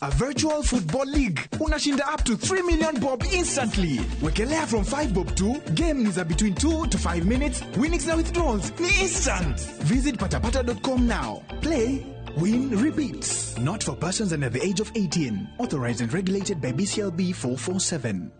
A virtual football league. Unashinda up to 3 million bob instantly. Wekelea from 5 bob to game ni za between 2 to 5 minutes. Winnings na withdrawals ni instant. Visit patapata.com now. Play, win, repeat. Not for persons under the age of 18. Authorized and regulated by BCLB 447.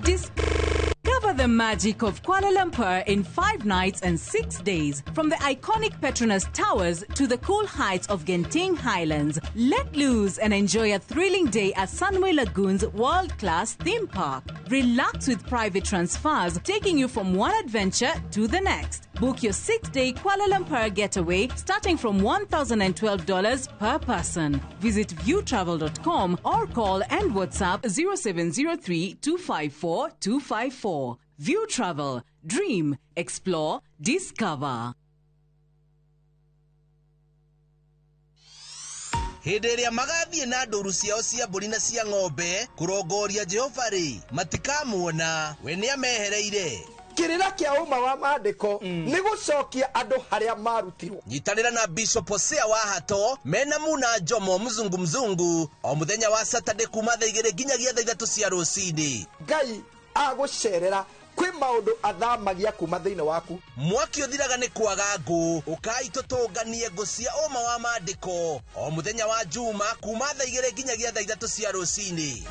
Discover the magic of Kuala Lumpur in 5 nights and 6 days. From the iconic Petronas Towers to the cool heights of Genting Highlands. Let loose and enjoy a thrilling day at Sunway Lagoon's world-class theme park. Relax with private transfers taking you from one adventure to the next. Book your 6-day Kuala Lumpur getaway starting from $1,012 per person. Visit viewtravel.com or call and WhatsApp 0703 254 254. View Travel. Dream, explore, discover. Hĩndĩ ĩrĩa magathiĩ na ndũru ciao cia mbũri na cia ng'ombe kũrongoria Jehova rĩ, matikamuona, we nĩamehereire. Kĩrĩra kĩa ũma wa maandĩko nĩ gũcokia andũ harĩa marutirwo. Nyitanĩra na Bishop Hosea wa Hato mena Muna Njomo mzungu mzungu o mũthenya wa Saturday kuma thaa igĩrĩ nginyagia thaa ithatũ cia rũcinĩ. Ngai agũcerera kwĩ maũndũ athamagia kuma thĩinĩ waku. Mwaki ũthiraga nĩ kwaga ngũ, ũkai tũtũnganie ngũ cia ũma wa maandĩko o mũthenya wa Juma kuma thaa igĩrĩ nginyagia thaa ithatũ cia rũcinĩ.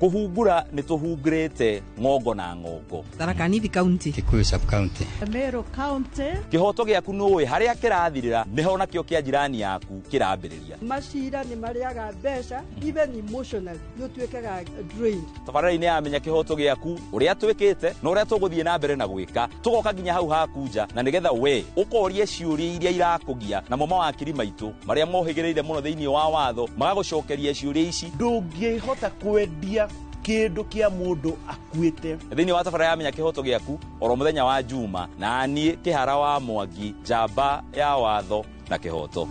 Kũhungura nĩ tũhungurĩte ng'ongo na ng'ongo. Tharaka Nithi County, Kikuyu sub county, Meru County. Kĩhoto gĩaku nũĩ harĩa kĩrathirĩra nĩho nakĩo kĩa jirani yaku kĩrambĩrĩria. Macira nĩ marĩaga mbeca, even emotionally nĩ ũtuĩkaga drained. Tabarĩra-inĩ ya Menya Kĩhoto Gĩaku ũrĩa twĩkĩte na ũrĩa tũgũthiĩ na mbere na gwĩka, tũgoka nginya hau haku nja na nĩgetha we ũkorie ciũria iria irakũgia, namo mawakiri maitũ marĩa mohĩgĩrĩire mũno thĩinĩ wa watho magagũcokeria ciũria ici. Ndũngĩhota kwendia kĩndũ kĩa mũndũ akuĩte. Thĩinĩ wa tabarĩra ya Menya Kĩhoto Gĩaku oro mũthenya wa Juma, na niĩ Kĩhara wa Mwangi, njamba ya watho na kĩhoto.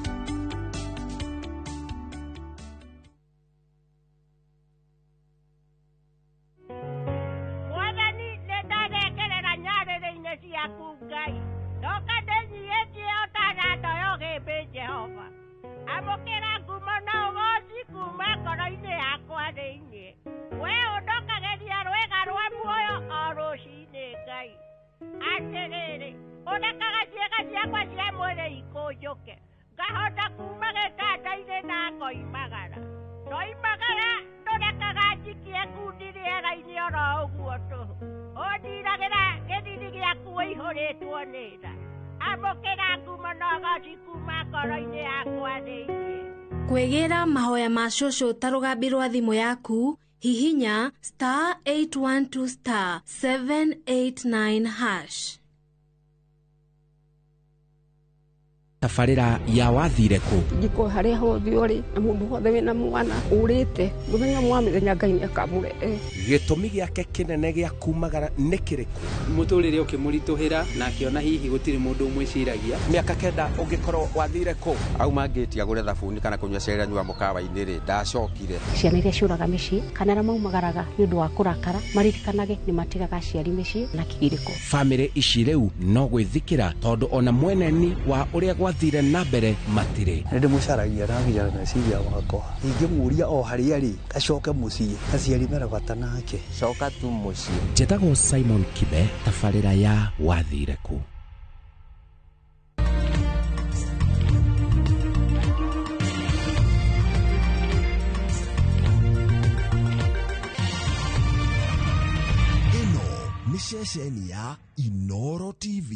Mwathani, nĩndarekerera nyarĩrĩ-inĩ ciaku Ngai, ndoka ndĩnyiihĩtie o ta nando ya ũgĩmbĩ Jehova. Amũkĩra ngumo na ũgooci kuma ngoro-inĩ yakwa thĩinĩ. We ũndokagĩria rwĩga rwa muoyo o rũcinĩ Ngai. Atĩrĩrĩ, ũrekaga ciĩga ciakwa cia mwĩrĩ ikũnjũke, ngahota kuma gĩtanda-inĩ na ngoimagara. Ndoimagara ndũrekaga njikie ngundi rĩera-inĩ oro ũguo tũhũ. Ũndiragĩra gĩthiri gĩaku ũihũrĩtwo nĩ tha. Amũkĩra ngumo na ũgooci kuma ngoro-inĩ yakwa thĩinĩ. Kwĩgĩra mahoya ma cũcũ ta rũgambi rwa thimũ yaku, hihinya star 812 star 789 hash. Tabarĩra ya wathire kũ? Njiko harĩa hothe ũrĩ na mũndũ wothe wĩna mwana ũrĩte mũthenya mwa mĩthenya Ngai nĩakamũrehe. Gĩtũmi gĩake kĩnene gĩa kumagara nĩ kĩrĩkũ? Mũtũrĩre ũkĩmũritũhĩra na akĩona hihi gũtirĩ mũndũ ũmwĩciragia. Mĩaka kenda ũngĩkorwo wathire kũ? Auma ngĩti agũre thabuni kana kũnyua cai anyua mũkawa-inĩ rĩ, ndacokire. Ciana iria ciũraga mĩciĩ kana arĩa maumagaraga nĩ ũndũ wa kũrakara maririkanage nĩ matigaga aciari mĩciĩ na kĩgirĩko. Bamĩrĩ ici rĩu no gwĩthikĩra tondũ ona mweneni wa ũrĩa gwathire na mbere matirĩ. Nĩ ndĩmũcaragia na nginya meciria makwa. Ingĩmũria o harĩa rĩ, acoke mũciĩ, aciari mena bata nake. Coka tu mũciĩ. Njĩtagwo Simon Kibe, tabarĩra ya wathire kũ. Ĩno nĩ ceceni ya Inoro TV.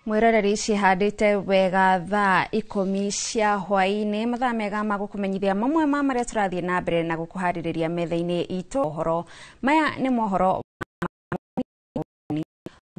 Mwiroreri cihandĩte wega thaa 10 cia hwaĩ-inĩ, mathaa mega ma gũkũmenyithia mamwe ma marĩa tũrathiĩ na mbere na gũkũharĩrĩria metha-inĩ itũ. Ũhoro maya nĩ mohoro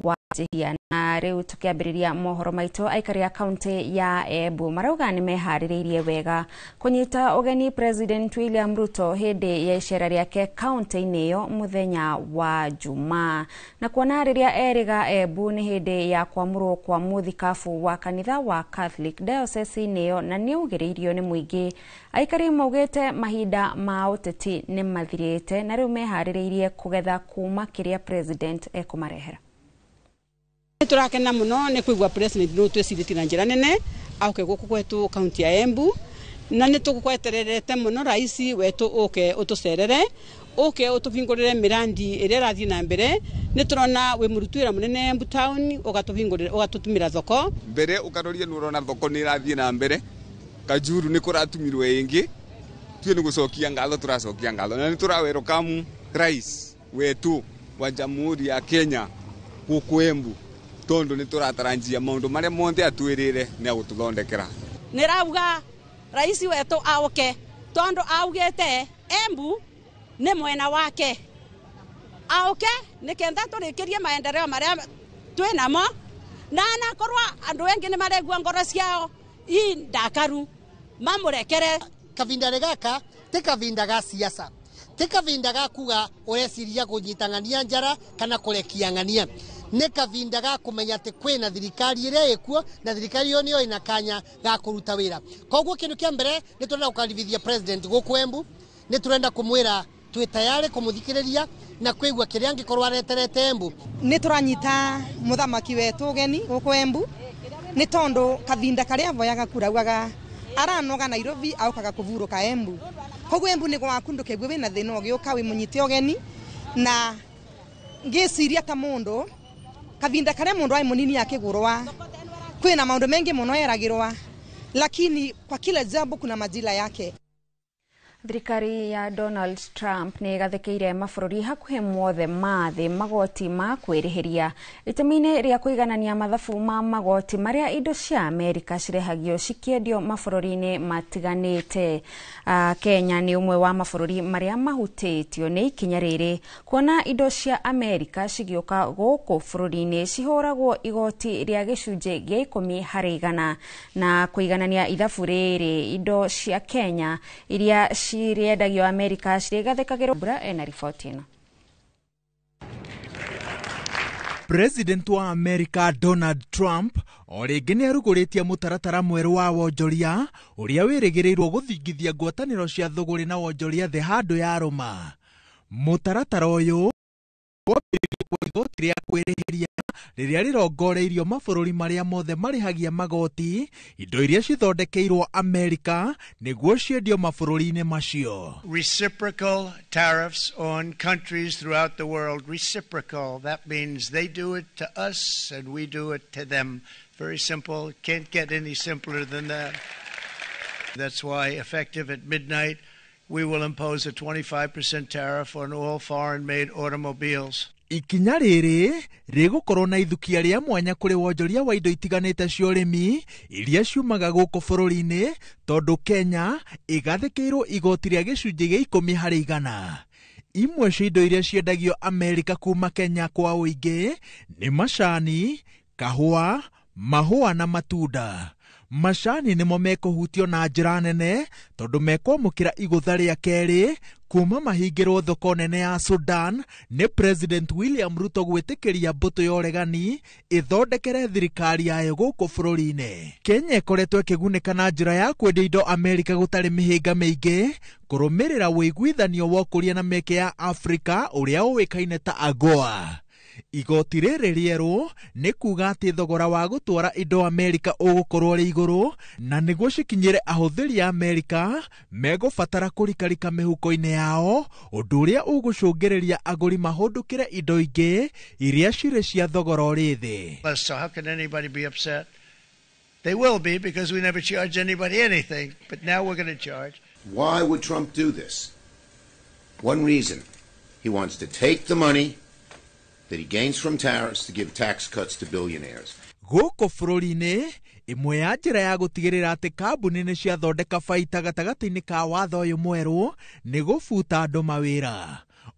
wa njihia, na rĩu tũkĩambĩrĩria mohoro maitũ, aikari a kaunti ya Embu marauga nĩ meharĩrĩirie wega kũnyita ũgeni President William Ruto hĩndĩ ya icera rĩake kaunti-inĩ ĩyo mũthenya wa Jumaa, na kuona rĩrĩa erĩga Embu nĩ hĩndĩ ya kwamũrwo kwa mũthikabu wa kanitha wa Catholic Diocese-inĩ ĩyo na nĩaugĩrĩirio nĩ mũingĩ. Aikari maugĩte mahinda ma ũteti nĩ mathirĩte na rĩu meharĩrĩirie kũgetha kuma kĩrĩa President ekũmarehera. Turakena muno ni kuigua president no twecirĩtie na njĩra nene auke gũkũ gwetu kaunti ya Embu, na nĩ tũgũkwetererete mũno raisi wetu ũke ũtũcerere, ũke ũtũhingũrĩre mĩrandi ĩrĩa ĩrathiĩ na mbere. Nĩ tũrona wĩ mũruti wĩra mũnene Embu town, ũgatũhingũrĩra ũgatũtumĩra thoko mbere, ũkaroria nĩ ũrona thoko nĩ ĩrathiĩ na mbere, kajuru nĩ kũratumirwo ĩngĩ, tuĩ nĩ gũcokia ngatho, tũracokia ngatho na nĩ tũrawerokamu rais wetu wa Jamhuri ya Kenya gũkũ Embu, tondu ni turataranjia maundu maria monthe atwirire ni agututhondekera. Nirauga raisi wetu auke tondu augite Embu ni mwena wake, auke nikenda turikirie maendeleo maria twinamo, na anakorwa andu engi ni maregua ngoro ciao i ndakaru mamurekere. Kavinda gaka ti kavinda ga siasa, ti kavinda ga kuga ureciria kunyitang'ania njara kana kurekia ng'ania, nĩ kavinda ga kũmenya atĩ kwĩna thirikari ĩrĩa ĩkuo na thirikari ĩyo nĩyo ĩna kanya ga kũruta wĩra. Koguo kĩndũ kĩa mbere nĩ tũrenda gũkaribithia president gũkũ Embu, nĩ tũrenda kũmwĩra twĩ tayarĩ kũmũthikĩrĩria na kwĩgua kĩrĩa angĩkorwo areterete Embu. Nĩ tũranyita mũthamaki wetũ ũgeni gũkũ Embu nĩ tondũ kavinda karĩa avoyaga kura augaga aranoga Nairobi aukaga kũvurũka Embu. Koguo Embu nĩ gwaku ndũkegue wĩna thĩna ũgĩũka wĩ mũnyite ũgeni, na ngĩciria ta mũndũ kavinda karia mundu ai munini akigurwa kwina maundu mengi muno eragirwa, lakini kwa kila jambo kuna majira yake. Thirikari ya Donald Trump nĩ ĩgathĩkĩire mabũrũri hakuhĩ mothe ma thĩ magoti ma kwĩrĩhĩria itemi-inĩ rĩa kũiganania mathabu ma magoti marĩa indo cia Amerika cirehagio cikĩendio mabũrũri-inĩ matiganĩte. Kenya nĩ ũmwe wa mabũrũri marĩa mahutĩtio nĩ ikinya rĩrĩ, kuona indo cia Amerika cigĩũka gũkũ bũrũri-inĩ cihũragwo igoti rĩa gĩcunjĩ gĩa 10 harĩ igana, na kũiganania ithabu rĩrĩ indo cia Kenya iria cirĩendagio Amerika cirĩgathĩkagĩrwo. Mbura ena riboti ĩno. President wa Amerika Donald Trump o rĩngĩ nĩ arugũrĩtie mũtaratara mwerũ wa wonjoria ũrĩa wĩrĩgĩrĩirwo gũthingithia ngwatanĩro cia thũgũrĩ na wonjoria thĩ handũ ya rũma. Mũtaratara ũyũ wambĩrĩirio kwa igoti rĩa kwĩrĩhĩria rĩrĩa rĩrongoreirio mabũrũri marĩa mothe marĩhagia magoti indo iria cithondekeirwo Amerika nĩguo ciendio mabũrũri-inĩ macio. Reciprocal tariffs on countries throughout the world. Reciprocal, that means they do it to us and we do it to them. Very simple. Can't get any simpler than that. That's why, effective at midnight, we will impose a 25% tariff on all foreign-made automobiles. Ikinya rĩrĩ rĩgũkorwo na ithukia rĩa mwanya kũrĩ wonjoria wa indo itiganĩte cia ũrĩmi iria ciumaga gũkũ bũrũri-inĩ, tondũ Kenya ĩgathĩkĩirwo igoti rĩa gĩcunjĩ gĩa 10 harĩ igana. Imwe cia indo iria ciendagio Amerika kuma Kenya kwa ũingĩ nĩ macani, kahũa, mahũa na matunda. Macani nĩmo mekũhutio na njĩra nene tondũ mekwamũkĩra igũtha rĩa kerĩ kuma mahingĩrwo thoko nene ya Sudan nĩ President William Ruto gwĩtĩkĩria mbũtũ ya ũregani ĩthondekere thirikari yayo gũkũ bũrũri-inĩ. Kenya ĩkoretwo ĩkĩgunĩka na njĩra ya kwendia indo Amerika gũtarĩ mĩhĩnga mĩingĩ kũrũmĩrĩra ũiguithanio wa ũkũria na mĩeke ya Afrika ũrĩa ũĩkaine ta AGOA. Igoti rĩrĩ rĩerũ nĩ kuga atĩ thogora wa gũtwara indo Amerika ũgũkorwo ũrĩ igũrũ, na nĩguo cikinyĩre ahũthĩri a Amerika megũbatara kũrikarika mĩhuko-inĩ yao, ũndũ ũrĩa ũgũcũngĩrĩria agũri mahũndũkĩre indo ingĩ iria cirĩ cia thogora ũrĩ thĩ. So how can anybody be upset? They will be, because we never charge anybody anything, but now we're going to charge. Why would Trump do this? One reason. He wants to take the money that he gains from tariffs to give tax cuts to billionaires. Gũkũ bũrũri-inĩ, ĩmwe ya njĩra ya gũtigĩrĩra atĩ kambuni nĩ ciathondeka baita gatagatĩ-inĩ ka watho ũyũ mwerũ nĩ gũbuta andũ mawĩra.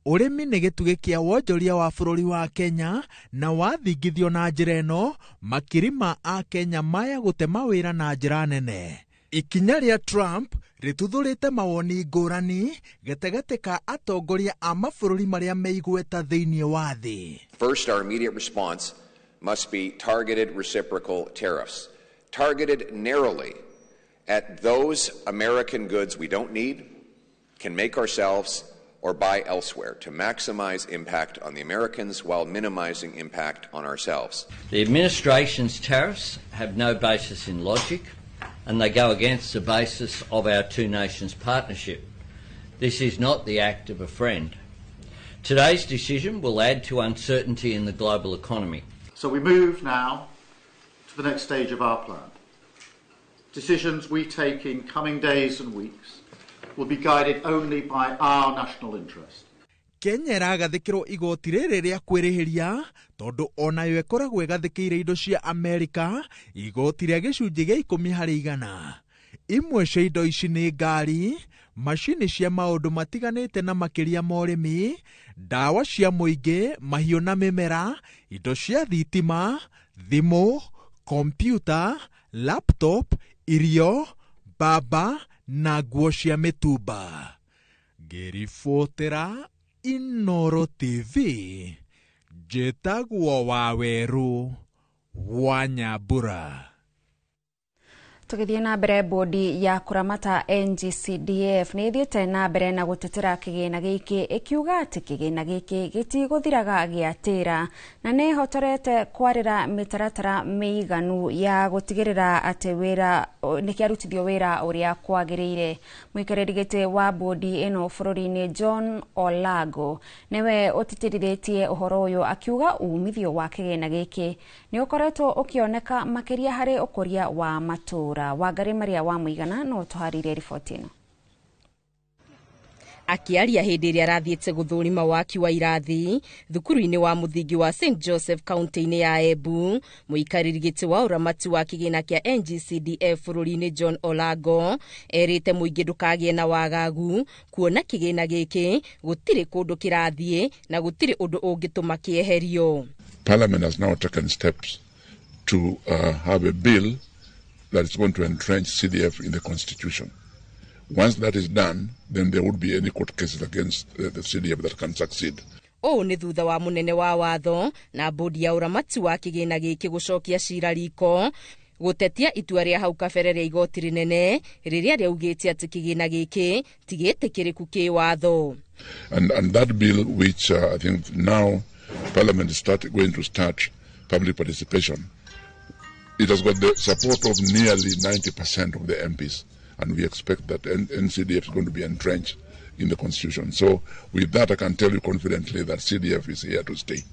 Ũrĩmi nĩ gĩtugĩ kĩa wonjoria wa bũrũri wa Kenya na wathingithio na njĩra ĩno, makiri ma Akenya maya gũte mawĩra na njĩra nene. Ikinya rĩa Trump rĩtuthũrĩte mawoni ngũrani gatagatĩ ka atongoria a mabũrũri marĩa me igweta thĩinĩ wa thĩ. First, our immediate response must be targeted reciprocal tariffs, targeted narrowly at those American goods we don't need, can make ourselves, or buy elsewhere to maximize impact on the Americans while minimizing impact on ourselves. The administration's tariffs have no basis in logic, and they go against the basis of our two nations partnership. This is not the act of a friend. Today's decision will add to uncertainty in the global economy. So we move now to the next stage of our plan. Decisions we take in coming days and weeks will be guided only by our national interest. Kenya ĩragathĩkĩrwo igoti rĩrĩ rĩa kwĩrĩhĩria tondũ onayo ĩkoragwo ĩgathĩkĩire indo cia Amerika igoti rĩa gĩcunjĩ gĩa 10%. Imwe cia indo ici nĩ ngari, macini cia maũndũ matiganĩte na makĩria ma ũrĩmi, ndawa cia mũingĩ, mahiũ na mĩmera, indo cia thitima, thimũ, kompiuta, laptop, irio, mbamba na nguo cia mĩtumba. Ngĩribotera Inooro TV, njĩtagwo Wawerũ wa Nyambura. Tũgĩthiĩ na mbere, bodi ya kũramata NGCDF nĩ ĩthiĩte na mbere na gũtetera kĩgĩna gĩkĩ, ĩkiuga atĩ kĩgĩna gĩkĩ gĩtigũthiraga gĩatĩra na nĩ ĩhotorete kwarĩra mĩtaratara mĩiganu ya gũtigĩrĩra atĩ wĩra nĩ kĩarutithio wĩra ũrĩa kwagĩrĩire. Mũikarĩri gĩtĩ wa bodi ĩno bũrũri-inĩ John Olago nĩwe ũtĩtĩrithĩtie ũhoro ũyũ, akiuga umithio wa kĩgĩna gĩkĩ nĩ ũkoretwo ũkĩoneka makĩria harĩ ũkũria wa matũũra. Wangari Maria wa Mũigana no tũharĩrie riboti ĩno. Akĩaria hĩndĩ ĩrĩa arathiĩte gũthũrima waki wa irathi thukuru-inĩ wa mũthingi wa St Joseph kaunti-inĩ ya Embu, mũikarĩri gĩtĩ wa ũramati wa kĩgĩna kĩa NGCDF bũrũri-inĩ John Olago erĩte mũingĩ ndũkagĩe na wagagu kuona kĩgĩna gĩkĩ gũtirĩ kũndũ kĩrathiĩ na gũtirĩ ũndũ ũngĩtũma kĩeherio. Parliament has now taken steps to have a bill that is going to entrench CDF in the constitution. Once that is done, then there would be any court cases against the CDF that can succeed. Ũũ nĩ thutha wa mũnene wa watho na bodi ya ũramati wa kĩgĩna gĩkĩ gũcokia cira riko gũtetia itua rĩa hau kabere rĩa igoti rĩnene rĩrĩa rĩaugĩte atĩ kĩgĩna gĩkĩ ti gĩtĩkĩrĩku kĩwatho. And that bill, which I think now Parliament is going to start public participation, it has got the support of nearly 90% of the MPs, and we expect that NCDF is going to be entrenched in the constitution. So with that, I can tell you confidently that CDF is here to stay.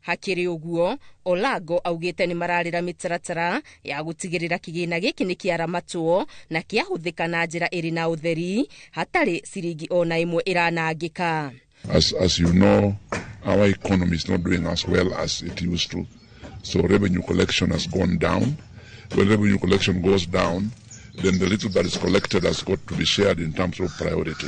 Hakĩrĩ ũguo, Olago augĩte nĩ mararĩra mĩtaratara ya gũtigĩrĩra kĩgĩna gĩkĩ nĩ kĩaramatwo na kĩahũthĩka na njĩra ĩrĩ na ũtheri hatarĩ ciringi ona ĩmwe ĩranangĩka. As you know, our economy is not doing as well as it used to. So revenue collection has gone down. When revenue collection goes down, then the little that is collected has got to be shared in terms of priority.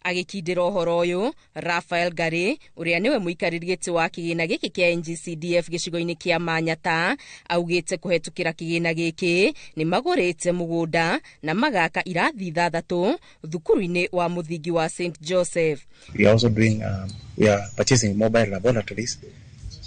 Agĩkindĩra ũhoro ũyũ, Rafael Gary ũrĩa nĩwe mũikarĩri gĩtĩ wa kĩgĩna gĩkĩ kĩa NGCDF gĩcigo-inĩ kĩa Manyata augĩte kũhetũkĩra kĩgĩna gĩkĩ nĩ magũrĩte mũgũnda na magaka irathi 6 thukuru-inĩ wa mũthingi wa St Joseph. We are also doing, we are purchasing mobile laboratories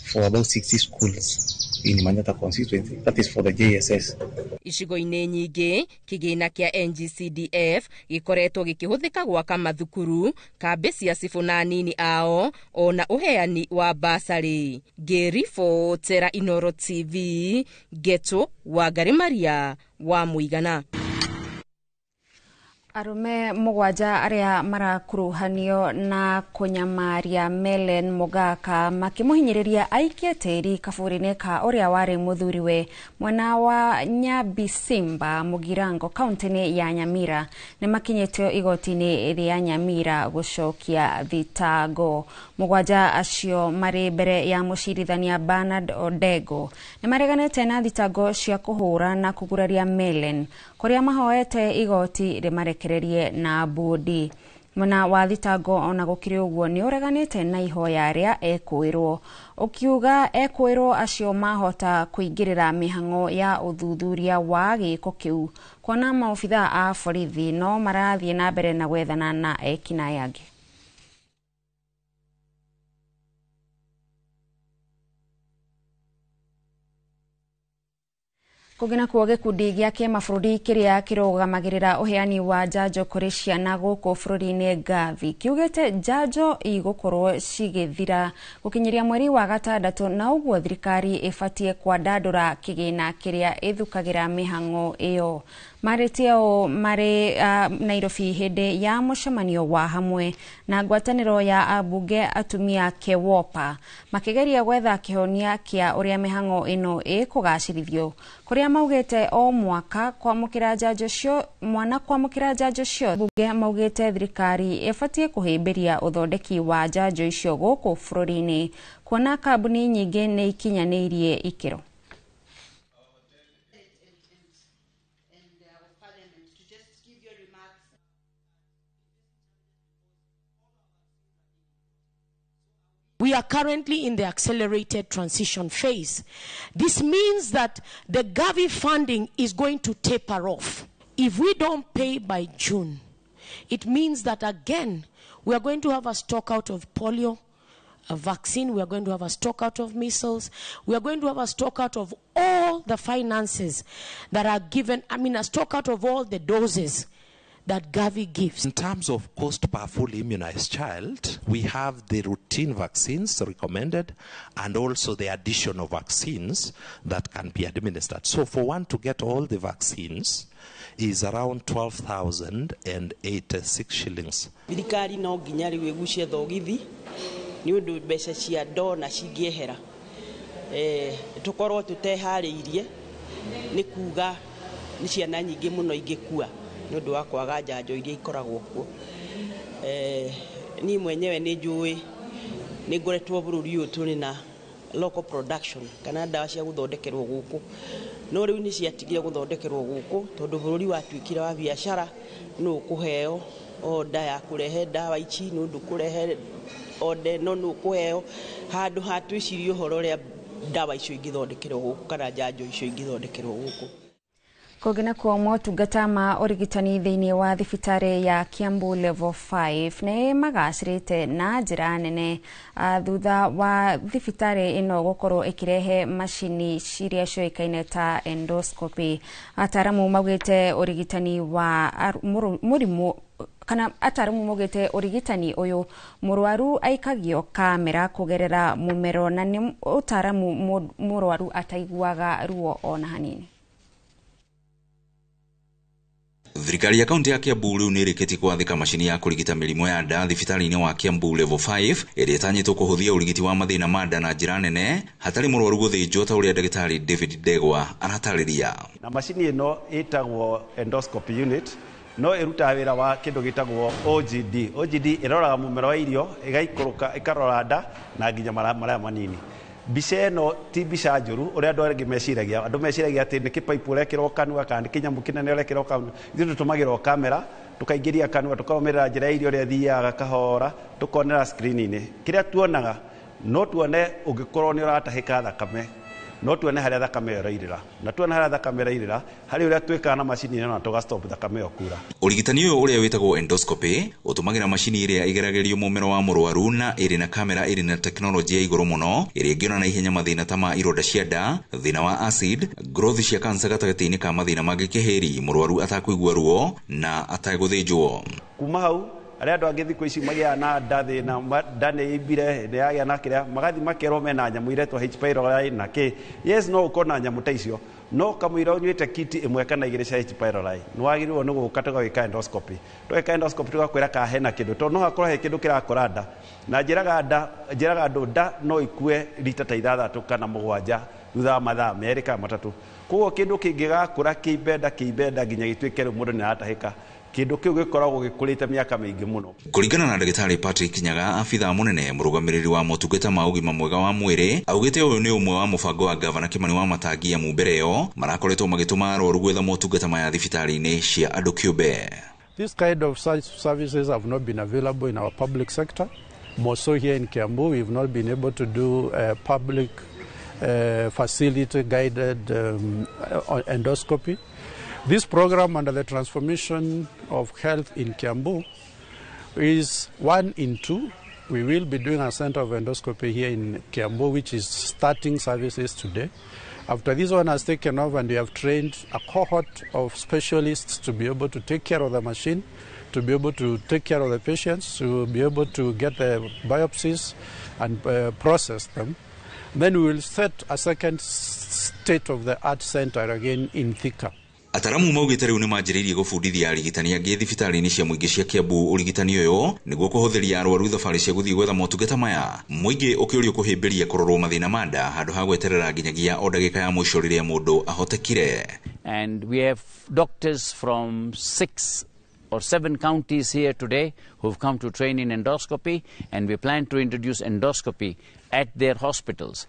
for about 60 schools in Manyata constituency, that is for the JSS. Icigo-inĩ nyingĩ kĩgĩna kĩa NGCDF gĩkoretwo gĩkĩhũthĩka gwaka mathukuru, kambĩ cia cibũ na anini ao ona ũheani wa basarĩ. Ngĩribotera Inooro TV, Ngeto Wangari Maria wa Mũigana. Arũme mũgwanja arĩa marakuruhanio na kũnyamaria Melen Mogaka makĩmũhinyĩrĩria aikie tĩri kaburi-inĩ ka ũrĩa warĩ mũthuriwe mwena wa Nyabisimba Mũgirango kaunti-inĩ ya Nyamira nĩmakinyĩtio igoti-inĩ rĩa Nyamira gũcokia thitango. Mũgwanja acio marĩ mbere ya mũcirithania Bernard Odego nĩmareganĩte na thitango cia kũhũra na kũguraria Melen kũrĩa mahoete igoti rĩmarekererie na bodi. Mwena wa thitango ona gũkĩrĩ ũguo nĩ ũreganĩte na ihoya rĩa ekũĩrwo ũkiuga ekũĩrwo acio mahota kũingĩrĩra mĩhang'o ya ũthuthuria wa gĩko kĩu kuona maobithaa a borithi no marathiĩ na mbere na gwethana na ekinaĩ angĩ. Kũngĩ nakuo gĩkundi gĩa kĩmabũrũri kĩrĩa kĩrũgamagĩrĩra ũheani wa njanjo kũrĩ ciana gũkũ bũrũri-inĩ Gavi kiugĩte njanjo igũkorwo cigĩthira gũkinyĩria mweri wa gatandatũ na ũguo thirikari ĩbatiĩ kwandandũra kĩgĩna kĩrĩa ĩthukagĩra mĩhang'o ĩyo. Marĩtie ũũ marĩ Nairobi hĩndĩ ya mũcemanio wa hamwe na ngwatanĩro ya ambunge atumia KEWOPA makĩgeria gwetha kĩhonia kĩa ũrĩa mĩhang'o ĩno ĩkũgacĩrithio kũrĩa maugĩte o mwaka kwamũkĩra njanjo cio mwana kwamũkĩra njanjo cio. Bunge maugĩte thirikari ĩbatiĩ kũhĩmbĩria ũthondeki wa njanjo icio gũkũ bũrũri-inĩ kuona kambuni nyingĩ nĩ ikinyanĩirie ikĩro. We are currently in the accelerated transition phase. This means that the Gavi funding is going to taper off. If we don't pay by June, it means that again, we are going to have a stock out of polio, a vaccine, we are going to have a stock out of measles, we are going to have a stock out of all the finances that are given, a stock out of all the doses that Gavi gives. In terms of cost per fully immunized child, we have the routine vaccines recommended and also the additional vaccines that can be administered. So for one to get all the vaccines is around 12,086 shillings. Thirikari no nginya riu igucie thogithi ni undu mbeca cia ndona cingiehera tukorwo tutehariirie ni kuga ni ciana nyingi muno ingikua ni undu wa kwaga njanjo iria ikoragwo kuo. Ni mwenyewe ni njui ni ngoretwo bururi uyu turi na local production kana ndawa cia guthondekerwo guku no riu ni ciatigire guthondekerwo guku tondu bururi watuikire wa biacara no kuheo order ya kurehe ndawa ici no ndukurehe order no no kuheo handu ha twicirie uhoro uria ndawa icio ingithondekerwo guku kana njanjo icio ingithondekerwo guku. Kũngĩ nakuo motungata ma ũrigitani thĩinĩ wa thibitarĩ ya Kiambu Level 5 nĩ magacĩrĩte na njĩra nene thutha wa thibitarĩ ĩno gũkorwo ĩkĩrehe macini ciria ciũĩkaine ta endoscopy. Ataramu maugĩte ũrigitani wa mũrimũ kana ataramu maugĩte ũrigitani ũyũ mũrwaru aikagio kamera kũgerera mũmero na nĩ ũtaramu mũrwaru ataiguaga ruo ona hanini. Thirikari ya kaunti ya Kiambu riu ni irikitie kwathika macini ya kurigita mirimu ya nda thibitari-ini wa Kiambu Level 5 ĩrĩa ĩtanyĩtwo kũhũthia ũrigiti wa mathĩna ma nda na njĩra nene hatarĩ mũrwaru gũthĩnjwo ta ũrĩa ndagĩtarĩ David Ndegwa aratarĩria. Na macini ĩno ĩtagwo endoscopy unit no ĩrutaga wĩra wa kĩndũ gĩtagwo OGD. OGD ĩroraga mũmero wa irio ĩgaikũrũka ĩkarora nda na nginya marĩa manini. Mbica ĩno ti mbica njũru ũrĩa andũ arĩa meciragia. Andũ meciragia atĩ nĩ kĩpaipũ ũrekĩrwo kanua kana nĩ kĩnyamũ kĩnene ũrekĩrwo kanua. Ithuĩ tũtũmagĩrwo kamera tũkaingĩria kanua tũkarũmĩrĩra njĩra ya irio ũrĩa ĩthiaga kahora tũkonera screen-inĩ. Kĩrĩa tuonaga no tuone ũngĩkorwo nĩ ũratahĩka thakame no tuone harĩa thakame ĩyo ĩrairĩra na tuone harĩa thakame ĩrairĩra harĩ ũrĩa twĩkaga na macini ĩno na tũga stop thakame ĩyo kura. Ũrigitani ũyũ ũrĩa wĩtagwo endoscopy ũtũmagĩra macini ĩrĩa ĩgeragĩrio mũmero wa mũrwaru na ĩrĩ na kamera ĩrĩ na tekinoronjĩ ya igũrũ mũno ĩrĩa ĩngĩona na ihenya mathĩna ta ma ironda cia nda, thĩna wa acid, growth cia cancer gatagatĩ-inĩ ka mathĩna mangĩ kĩhĩri mũrwaru atakũigua ruo na atagũthĩnjwo. Kuma hau arĩa andũ angĩ thikũ ici magĩaga na nda thĩna nda nĩ imbire nĩ yagĩa na kĩrĩa magathi makerwo mena nyamũ iretwo H pylori na kĩ. Yes, no ũkorwo na nyamũ ta icio No kamũira ũnyuĩte kiti ĩmwe kana igĩrĩ cia H pylori, nĩ wagĩrĩirwo nĩ gũka tũgagĩka endoscopy. Tweka endoscopy tũgakwĩra kana hena kĩndũ, tondũ no hakorwo he kĩndũ kĩrakũra nda. Na njĩraga nda, njĩraga andũ nda no ikue rita ta 6 kana 7 thutha wa mathaa 2 kana 3. Koguo kĩndũ kĩngĩgakũra kĩimbe nda nginya gĩtuĩke rĩu mũndũ nĩ aratahĩka, kĩndũ kĩu gĩkoragwo gĩkũrĩte mĩaka mĩingĩ mũno. Kũringana na ndagĩtarĩ Patrick Nyaga, abithaa mũnene mũrũgamĩrĩri wa motungata ma ũgima mwega wa mwĩrĩ, augĩte ũyũ nĩ ũmwe wa mũbango wa gavana Kimani wa Matangi amu mbere ĩyo marakoretwo magĩtũma arwaru gwetha motungata maya thibitarĩ-inĩ cia andũ kĩũmbe. This kind of such services have not been available in our public sector. More so here in Kiambu, we've not been able to do public facility guided endoscopy. This program under the transformation of health in Kiambu is 1 in 2. We will be doing a center of endoscopy here in Kiambu, which is starting services today. After this one has taken off and we have trained a cohort of specialists to be able to take care of the machine, to be able to take care of the patients, to be able to get the biopsies and process them. Then we will set a second state-of-the-art center again in Thika. Ataramu maugĩte rĩu nĩ manjĩrĩirie gũbundithia arigitani angĩ thibitarĩ-inĩ cia mũingĩ cia Kiambu ũrigitani ũyũ nĩguo kũhũthĩria arwaru thabarĩ cia gũthiĩ gwetha motungata maya. Mũingĩ ũkĩũrio kũhĩmbĩria kũrorwo mathĩna ma nda handũ ha gweterera nginyagia o ndagĩka ya mũico rĩrĩa mũndũ ahotekire. And we have doctors from 6 or 7 counties here today who've come to train in endoscopy, and we plan to introduce endoscopy at their hospitals.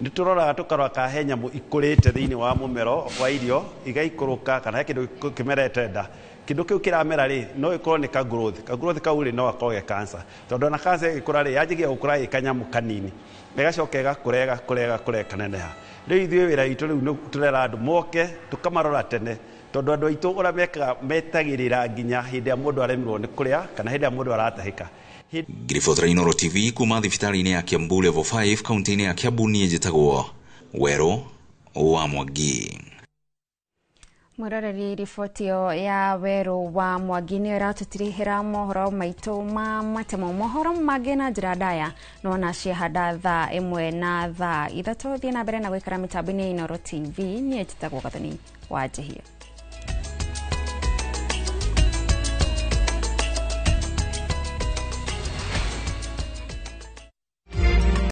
Nĩ tũroraga tũkarora kana he nyamũ ikũrĩte thĩinĩ wa mũmero wa irio igaikũrũka, kana he kĩndũ kĩmerete nda. Kĩndũ kĩu kĩramera rĩ, no ĩkorwo nĩ ka growth. Ka growth kau rĩ, no gakorwo ge cancer, tondũ ona cancer ĩgĩkũra rĩ, yanjagia gũkũra ĩ kanyamũ kanini, ĩgacoka ĩgakũra, ĩgakũra, ĩgakũra, ĩkaneneha. Rĩu ithuĩ wĩra witũ rĩu nĩ tũrera andũ moke tũkamarora tene, tondũ andũ aitũ ũrĩa mekaga metagĩrĩra nginya hĩndĩ ĩrĩa mũndũ aremirwo nĩ kũrĩa kana hĩndĩ ĩrĩa mũndũ aratahĩka. Ngiribotera Inooro TV kuma thibitarĩ-inĩ ya Kiambu Level 5 kaunti-inĩ ya Kiambu, niĩ njĩtagwo Werũ wa Mwangi. Mwĩroreri, riboti ĩyo ya Werũ wa Mwangi nĩyo ĩratũtirihĩra mohoro maitũ ma matemo. Mohoro mangĩ na njĩra ndaya nona ciahanda thaa 1 na thaa 3. Thiĩ na mbere na gũikara mĩtambo-inĩ ya Inooro TV. Niĩ njĩtagwo Gathoni wa Njihia.